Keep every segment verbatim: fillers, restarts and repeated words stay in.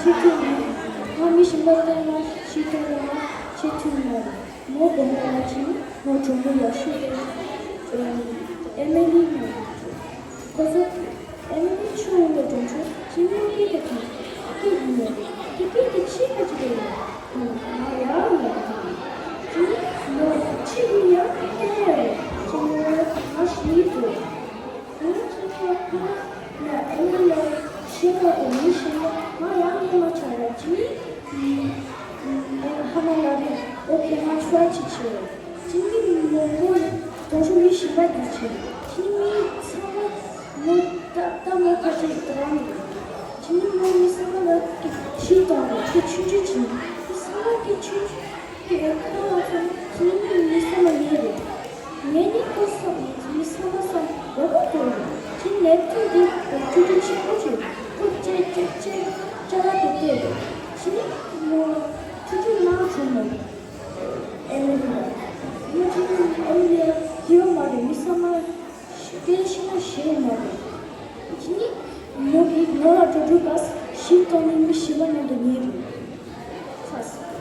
ང་མི་གཞན་པ་བསྟེན་ན་ཤི་སྟོང་ལ་ང་ཆེ་མཐུན་མ་རེད། མོ་དགོངས་པ་ལ་ཕྱིན་ནི་མོ་གྲོགས་མོ་ཡག་ཤོས་རེད། ཨེ་མི་ལི་ནི་ཁོ་ཚོ་ཨེ་མི་ལི་ཆུ་འོང་བའི་གྲོང་ཚོ་ཕྱིན་ནི་སྐད་དེ་དང་སྐད་ཡིན་ནོ། དེ་སྐད་དེ་ཆེ་ཁ་ཅིག་རེད། ང་ཡག་ཡོད་ཀྱི་མོ་ཆེ་ཡིན་ཡང་སྐད་ཡོད་རེད། ཕྱིན་ནི་ང་ཤི་འདུག་ང་ཚོ་ཁོ་ན་ཨེ་མི་ལི་ཤེས་པ་དང་མི་ཤེས་ན་ང་ཡང་ཉན་མ་ཆོག་ར་ཅི། ཨེ་ཧ་མ་ལ་རེད། ཨོ་ཁེ་ང་ཆོག་ཅི་བྱེད། ཅི་ནི་མོ་མོ་དོ་ཤོ་མི་ཤེས་པ་དེ་བྱེད། ཅི་ནི་མི་ཚང་མ་མོ་ད་ད་མོ་ཁ་ཤས་དྲང་རེད། ཅི་ནི་མོ་མི་ཚང་མ་ལ་ཁྱི་དང་རེད་ཁྱི་ཆུང་ཆུང་བྱེད། མི་ཚང་མ་ཁྱི་ཆུང་ཆུང་། དེ་ཁོ་ལ་སོང་ཚེ་ནི་མི་བསམ་པ་ཡིན་རེད། ངས་ནི་ཁོ་བསམ་མི་བསམ་པ་བསམ་དགོས་པ་དོ་རེད། ཅི་ནེབ་ཐུན་དེ་ཁོ་ཆུ་ཆུ་ཆེན་པོ་ཆེ་ཁོ་ཅེ་ཅེ་ཅེ་ཅ་ལ་དེ་དེ་རེད། ཅི་ནི་མོ་ཆུ་ཆུ་ནང་བྱུང་མོ་ཨེ་མི་ལི་ཡ་མོ་ཆུ་ཆུ་ཨེ་མི་ལི་ཡ་ཡོད་མ་རེད། མི་བསམ་པ་སྐད་ཤེས་ན་ཤེས་མ་རེད། ཅི་ནི་མོ་གི་ནོ་ར་ཀྲོ་ཀྲོ་ག་ཤི་ཏོ་ནི་མི་ཤི་བ་ཉམས་དུ་ཉེ་རུ་ཚ་སོང་།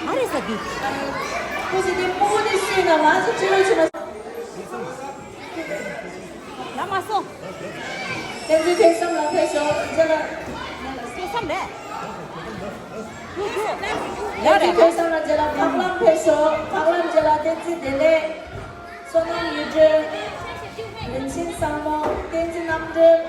ཨ་རེ་ས་འདི། ཁོ་ཚོ་དེ་སྤོ་བོ་དེ་ཤེས་ན་ང་ཚོ་ཅི་ལོ་ཆེ་མ། ཡ་མ་སོ། བསྟན་འཛིན་ཐོས་བསམ་ལགས་ཕེབས་ཤོག་རྗེས་ལ། ཐོས་བསམ་རེད། ཡ་རེད། བསྟན་འཛིན་ཐོས་བསམ་ལགས་རྗེས་ལ་འཕགས་ལམ་ཕེབས་ཤོག་འཕགས་ལམ་རྗེས་ལ་བསྟན་འཛིན་བདེ་ལེགས། བསོད་ནམས་ཡུལ་སྒྲོན། རིན་ཆེན་བཟང་མོ། བསྟན་འཛིན་རྣམ་གྲོལ།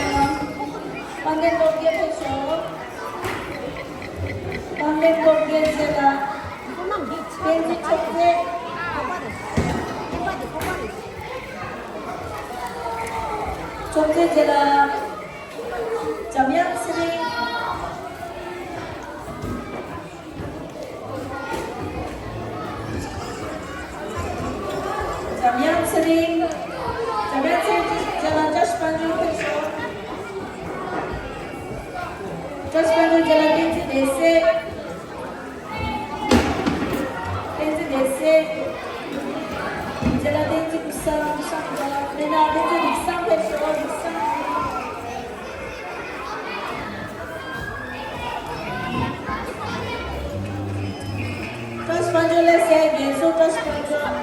དཔལ་ལྡན་སྟོབས་རྒྱལ་ཕེབས་ཤོག་དཔལ་ལྡན་སྟོབས་རྒྱལ་རྗེས་ལ། བསྟན་འཛིན་ཕྱོགས་རྩེ། ཕྱོགས་རྩེ་རྗེས་ལ། འཇམ་དབྱངས་ཚེ་རིང་། འཇམ་དབྱངས་ཚེ་རིང་། འཇམ་དབྱངས་ཚེ་རིང་རྗེས་ལ་བཀྲ་ཤིས་དཔལ་འབྱོར་ཕེབས་ཤོག་བཀྲ་ཤིས་དཔལ་འབྱོར་རྗེས་ལ་བསྟན་འཛིན་བདེ་གསལ། བསྟན་འཛིན་བདེ་གསལ། རྗེས་ལ་བསྟན་འཛིན་ཀུན་བཟང་། ཀུན་བཟང་། མེད་ན་བསྟན་འཛིན་རིག་བཟང་ཕེབས་ཤོག་རིག་བཟང་། བཀྲ་ཤིས་དཔལ་འབྱོར་ལགས་སེ་རྒན་གསོ་བཀྲ་ཤིས་དཔལ་འབྱོར།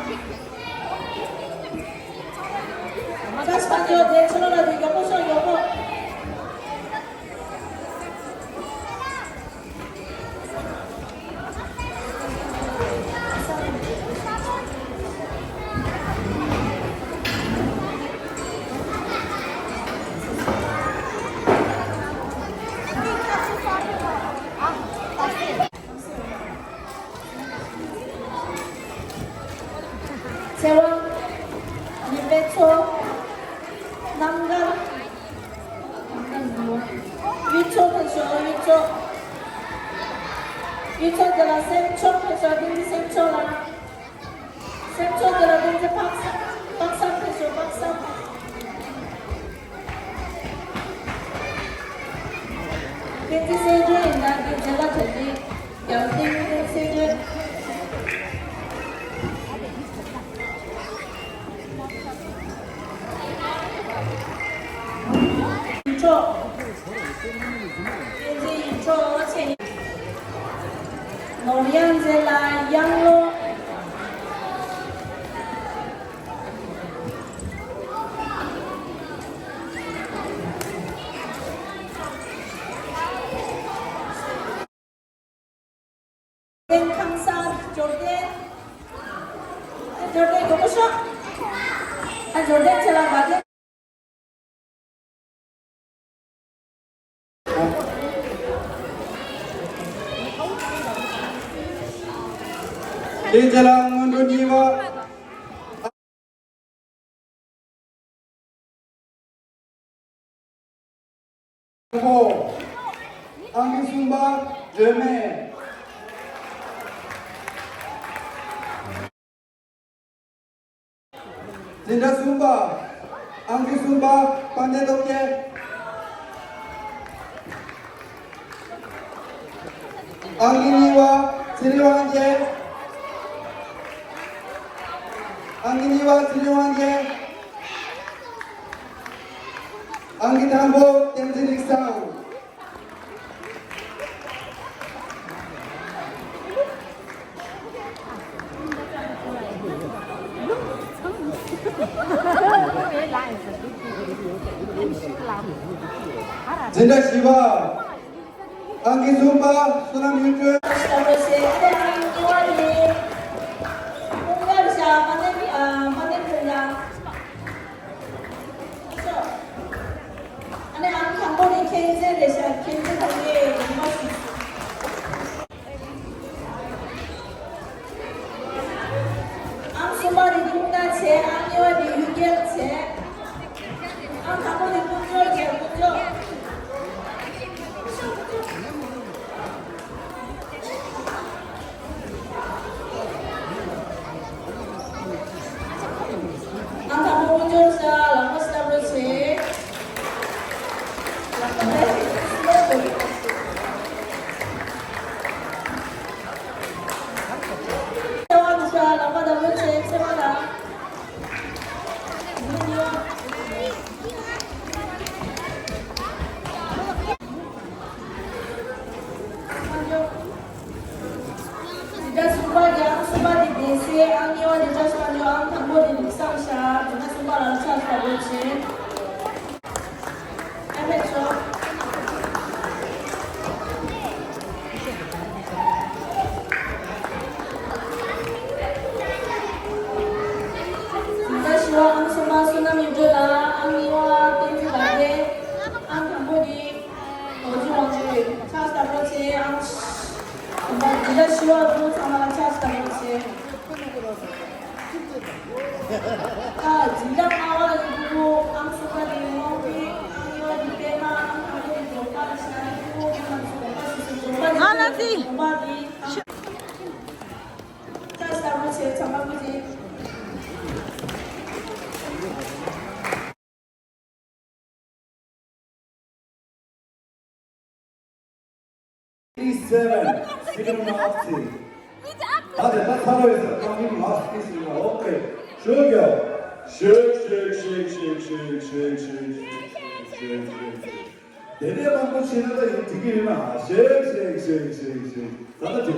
བཀྲ་ཤིས་དཔལ་འབྱོར་དེ་ཕྱི་ལོགས་ལ་དེ་མགྱོགས་པོ་ཤོག་མགྱོགས་པོ། ཚེ་དབང་། ཉི་མའི་མཚོ། རྣམ་དཀར། གཡུ་མཚོ་ཕེབས་ཤོག་གཡུ་མཚོ། གཡུ་མཚོ་དེ་ལ་སེམས་མཆོག་ཕེབས་ཤོག་བསྟན་འཛིན་སེམས་མཆོག་ལགས། སེམས་མཆོག་དེ་ལ་བསྟན་འཛིན་དཔག་བསམ། དཔག་བསམ་ཕེབས་ཤོག་དཔག་བསམ། བསྟན་འཛིན་སྲིད་སྒྲོན་ཡིན་ན་འདི་རྗེས་ལ་དོན་འདི་རྒྱལ་བ་བསྟན་འཛིན་སྲིད་སྒྲོན། ཡིད་འཕྲོག་བསྟན་འཛིན་ཡིད་འཕྲོག་ཆེ། ནོར་དབྱངས་མཛེས་ལ་དབྱངས་ལོ། ཁང་གསར་འབྱོར་ལྡན། འབྱོར་ལྡན་མགྱོགས་པོ་ཤོག་ཨ་འབྱོར་ལྡན་ཆེ་ལ་མ་ལྡན། དེ་རྗེས་ལ་སྔོན་འགྲོ་གཉིས་པ། ཨང་ཀི་གསུམ་པ་སྒྲོལ་མ། འཛིན་གྲྭ་གསུམ་པ། ཨང་ཀི་གསུམ་པ་དཔལ་ལྡན་སྟོབས་རྒྱལ། ཨང་ཀི་གཉིས་པ་ ཚེ་རིང་དབང་རྒྱལ། ཨང་ཀི་གཉིས་པ་ཚེ་རིང་དབང་རྒྱལ། ཨང་ཀི་དང་པོ་བསྟན་འཛིན་རིག་བཟང་། འཛིན་གྲྭ་བཞི་པ། ཨང་ཀི་གསུམ་པ་བསོད་ནམས་གཡུ་སྒྲོན། ཨང་གསུམ་པ་ནི་ཀུན་དགའ་བྱས། ཨང་གཉིས་པ་ནི་གཡུ་རྒྱལ་བྱས། ཨང་དང་པོ་ནི་ཀུན་སྦྱོར་བྱས། ཀུན་སྦྱོར། ཨང་དང་པོ་ཀུན་སྦྱོར་བྱས། ལག་པ་སྟབས་རེ་བྱས། ལག་པ་སྟབས་རེ་བྱས། ལག་པ་སྟབས་རེ་བྱས། ཚེ་མ་ལ། འཛིན་གྲྭ་གསུམ་པ་གི་ཨང་གསུམ་པ་དེ་བདེ་གསལ། ཨང་གཉིས་པ་དེ་བཀྲ་ཤིས་དབང་ཕྱུག་ཨང་དང་པོ་དེ་ལིག་བཟང་ཤར། འཛིན་གྲྭ་གསུམ་པ་ལ་ཕྱག་ཞབས་པོ་ཆེ། ཨ་མེད་ཆོག་འཛིན་གྲྭ་བཞི་པ་ཨང་གསུམ་པ་བསོད་ནམས་གཡུ་སྒྲོན་ལགས། ཨང་གཉིས་པ་བསྟན་འཛིན་དར་རྒྱས། ཨང་དང་པོ་དེ་རྡོ་རྗེ་དབང་ཕྱུག་ཕྱག་ཞབས་པོ་ཆེ། ཨང་། འཛིན་གྲྭ་བཞི་པ་ཕྲུ་གུ་ཚང་མ་ལ་ཕྱག་ཞབས་པོ་ཆེ། ཨ། འཛིན་གྲྭ་ལྔ་པ་ལ་ཕྲུ་གུ་ཨང་གསུམ་པ་དེ་ངོ་ཕི། ཨང་གཉིས་པ་དེ་པད་མ། ཨང་དང་པོ་དེ་འཛོམས་པ་ལ་ཕྱག་ཞབས་པོ་ཆེ། འཛོམས་པ་དེ་ཕྱག་ཞབས་པོ་ཆེ། ཚང་མ་ཕྲུ་གུ་ཆེ། Seven, second half. ཨ་དེ་ད་ཚར་བའི་ས་ཁང་མིག་མ་སྐྱེས་ཟིན་ན། ཨོ་ཀེ། ཤུགས་རྒྱག་ཤུགས་ཤུགས་ཤུགས། དེ་ནས་མང་པོ་བྱས་ན་ད་ཡིན་འགྲིག་གི་ཡོད་ན། ཤུགས་ཤུགས་ཤུགས་ཤུགས་ཤུགས། ད་ད་དེ།